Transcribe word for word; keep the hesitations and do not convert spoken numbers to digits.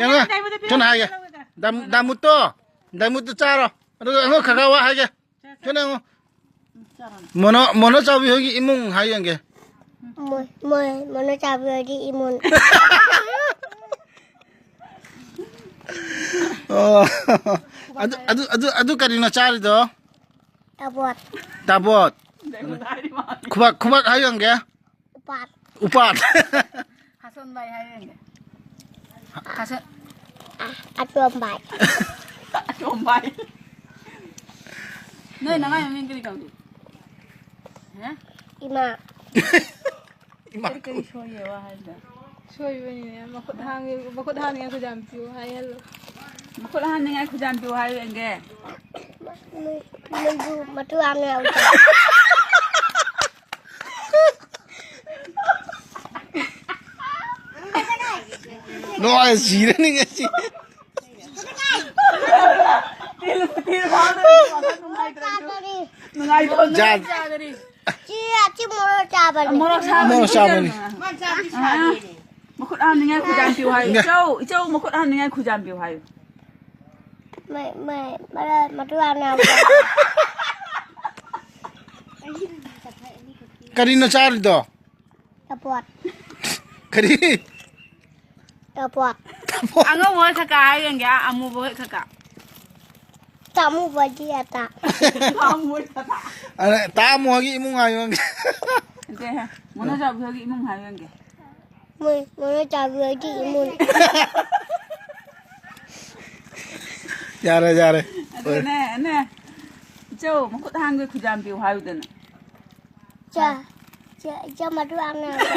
ꯌꯦꯡꯉꯣ, ꯁꯨꯝ ꯍꯥꯏꯒꯦ꯫ ꯗꯥꯝ-, ꯗꯥꯃꯨꯠꯇꯣ, ꯗꯥꯃꯨꯠꯇꯣ ꯆꯥꯔꯣ꯫ ꯑꯗꯨꯒ ꯑꯩꯉꯣꯟꯗ ꯈꯔ ꯈꯔ ꯋꯥ ꯍꯥꯏꯒꯦ꯫ ꯁꯨꯝ ꯌꯦꯡꯉꯣ꯫ ꯃꯣꯅꯣ, ꯃꯣꯅꯣ ꯆꯥꯎꯕꯤ ꯍꯣꯏꯒꯤ ꯏꯃꯨꯡ ꯍꯥꯏ ꯌꯦꯡꯒꯦ꯫ ꯃꯣꯏ, ꯃꯣꯏ, ꯃꯣꯅꯣ ꯆꯥꯎꯕꯤ ꯍꯣꯏꯒꯤ ꯏꯃꯨꯡ꯫ ꯑꯣ꯫ ꯑꯗꯨ, ꯑꯗꯨ, ꯑꯗꯨ, ꯑꯗꯨ ꯀꯔꯤꯅꯣ ꯆꯥꯔꯤꯗꯣ? ꯇꯥꯕꯣꯠ꯫ ꯇꯥꯕꯣꯠ꯫ ꯈꯨꯕꯥꯛ, ꯈꯨꯕꯥꯛ ꯍꯥꯏ ꯌꯦꯡꯒꯦ꯫ ꯎꯄꯥꯠ꯫ ꯎꯄꯥꯠ꯫ ꯍꯥꯁꯣꯟ ꯕꯥꯏ ꯍꯥꯏ ꯌꯦꯡꯒꯦ꯫ ꯍꯥꯁꯣꯟ꯫ ꯑ-, ꯑꯇꯣꯝꯕꯥꯏ꯫ ꯑꯇꯣꯝꯕꯥꯏ꯫ ꯅꯣꯏ ꯅꯃꯥꯏ ꯃꯃꯤꯡ ꯀꯔꯤ ꯀꯧꯒꯦ? ꯍꯥ? ꯏꯃꯥ꯫ ꯏꯃꯥ꯫ ꯀꯔꯤ ꯀꯔꯤ ꯁꯣꯏꯌꯦ ꯋꯥ ꯍꯥꯏꯕꯗ? ꯁꯣꯏꯕꯅꯤꯅꯦ꯫ ꯃꯈꯨꯠ ꯍꯥꯝꯒꯦ, ꯃꯈꯨꯠ ꯍꯥꯝꯅꯤꯡꯉꯥꯏ ꯈꯨꯖꯥꯝ ꯄꯤꯌꯨ ꯍꯥꯏꯍꯜꯂꯣ꯫ ꯃꯈꯨꯠ ꯍꯥꯝꯅꯤꯡꯉꯥꯏ ꯈꯨꯖꯥꯝ ꯄꯤꯌꯨ ꯍꯥꯏꯌꯨ ꯌꯦꯡꯒꯦ꯫ ꯃꯩ-, ꯃꯩꯖꯨ ꯃꯇꯨ ꯍꯥꯝꯅꯤꯡꯉꯥꯏ ꯈꯨꯖꯥꯝ꯫ ꯅꯣꯛꯑ ꯁꯤꯔꯅꯤ ꯉꯁꯤ꯫ ꯅꯨꯡꯉꯥꯏꯇ꯭ꯔꯣ? ꯆꯥꯗꯔꯤ꯫ ꯅꯨꯡꯉꯥꯏꯇ꯭ꯔꯣ? ꯆꯥ-, ꯆꯥꯗꯔꯤ꯫ ꯁꯤ, ꯁꯤ ꯃꯣꯔꯣꯛ ꯆꯥꯕꯅꯤ꯫ ꯃꯣꯔꯣꯛ ꯁꯥꯕꯅꯤ꯫ ꯃꯣꯔꯣꯛ ꯆꯥꯕꯅꯤ꯫ ꯑꯥ, ꯃꯈꯨꯠ ꯍꯥꯝꯅꯤꯡꯉꯥꯏ ꯈꯨꯖꯥꯝ ꯄꯤꯌꯨ ꯍꯥꯏꯌꯨ꯫ ꯏꯆꯧ, ꯏꯆꯧ, ꯃꯈꯨꯠ ꯍꯥꯝꯅꯤꯡꯉꯥꯏ ꯈꯨꯖꯥꯝ ꯄꯤꯌꯨ ꯍꯥꯏꯌꯨ꯫ ꯃꯩ, ꯃꯩ, ꯃꯔꯛ ꯃꯇꯨ ꯍꯥꯝꯅꯤꯡꯉꯥꯏ ꯈꯨꯖꯥꯝ꯫ ꯀꯔꯤꯅꯣ ꯆꯥꯔꯤꯗꯣ? ꯇꯥꯕꯣꯠ꯫ ꯀꯔꯤ? ꯇꯥꯕꯣꯠ꯫ ꯑꯉꯧꯕ ꯍꯣꯏ ꯈꯔ ꯈꯔ ꯍꯥꯏꯌꯨ ꯌꯦꯡꯒꯦ, ꯑꯥ, ꯑꯃꯨꯕ ꯍꯣꯏ ꯈꯔ ꯈꯔ꯫ ꯇꯥꯃꯨꯕꯒꯤ ꯑꯇꯥ꯫ ꯑꯃꯨꯕ ꯍꯣꯏ ꯈꯔ ꯈꯔ꯫ ꯑꯗ ꯇꯥꯃꯨꯕꯒꯤ ꯏꯃꯨꯡ ꯍꯥꯏꯌꯨ ꯌꯦꯡꯒꯦ꯫ ꯅꯠꯇꯦꯍꯦ, ꯃꯣꯅꯣ ꯆꯥꯕꯤ ꯍꯣꯏꯒꯤ ꯏꯃꯨꯡ ꯍꯥꯏꯌꯨ ꯌꯦꯡꯒꯦ꯫ ꯃꯣꯏ, ꯃꯣꯅꯣ ꯆꯥꯕꯤ ꯍꯣꯏꯒꯤ ꯏꯃꯨꯡ꯫ ꯌꯥꯔꯦ, ꯌꯥꯔꯦ꯫ ꯑꯗꯨꯒꯅꯦ, ꯅꯦ, ꯏꯆꯧ, ꯃꯈꯨꯠ ꯍꯥꯝꯒꯦ ꯈꯨꯖꯥꯝ ꯄꯤꯌꯨ ꯍꯥꯏꯌꯨꯗꯅ꯫ ꯆꯥ, ꯆꯥ, ꯏꯆꯥ ꯃꯇꯨ ꯍꯥꯝꯅꯤꯡꯉꯥꯏ꯫